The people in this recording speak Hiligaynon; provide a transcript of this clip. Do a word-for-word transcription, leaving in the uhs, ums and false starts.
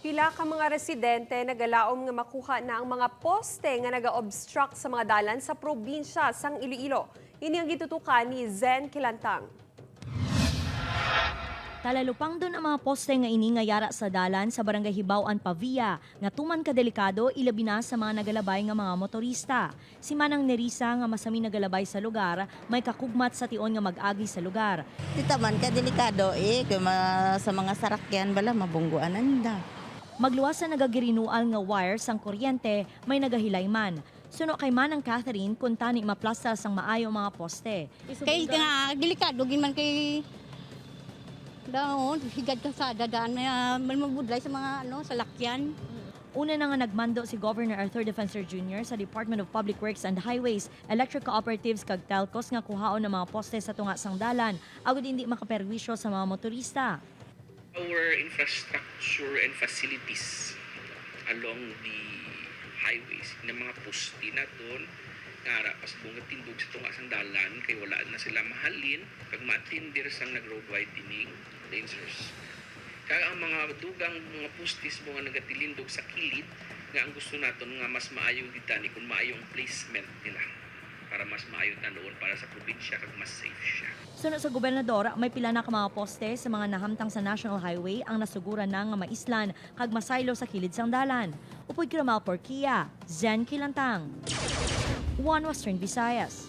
Pila ka mga residente nagalaom nga makuha na ang mga poste nga naga-obstruct sa mga dalan sa probinsya sang Iloilo. Ini ang gitutukan ni Zen Kilantang. Talalupangdon ang mga poste nga ini nga yara sa dalan sa Barangay Hibaw-an, Pavia, nga tuman ka delikado, ilabi na sa mga nagalabay nga mga motorista. Si Manang Nerissa nga masami nagalabay sa lugar, may kakugmat sa tion nga mag-agi sa lugar. Kita man ka delikado eh, kay ma- sa mga sarakyan bala mabungguan nanda. Magluwas sa nagagirinual nga wire sang kuryente, may nagahilay man. Suno kay Manang Catherine, kuntani maplastar sang maayo ang mga poste. Kay nga delikado gid man kay daon higad kalsada daan na man mabudlay sa mga ano salakyan. Una na nga nagmando si Governor Arthur Defensor Junior sa Department of Public Works and Highways, electric cooperatives kag telcos nga kuhaon ang mga poste sa tunga sang dalan agud indi makaperwisyo sa mga motorista. Our infrastructure and facilities along the highways, na mga poste naton nga ara pasubong nga tindog sa tunga sang dalan kay wala na sila mahalin kag maatindir sang nag-road widening lasers. Kag ang mga dugang mga postes mo nga nagatilindog sa kilid nga ang gusto naton nga mas maayo gid tani kung maayo ang placement nila para mas maayo tanuon para sa probinsya kag mas safe siya. Suno sa gobernador, may pila na ka mga poste sa mga nahamtang sa National Highway ang nasuguran na nga maislan kag masaylo sa kilid sang dalan. Upod kay Ramel Porquia, Zen Kilantang, One Western Visayas.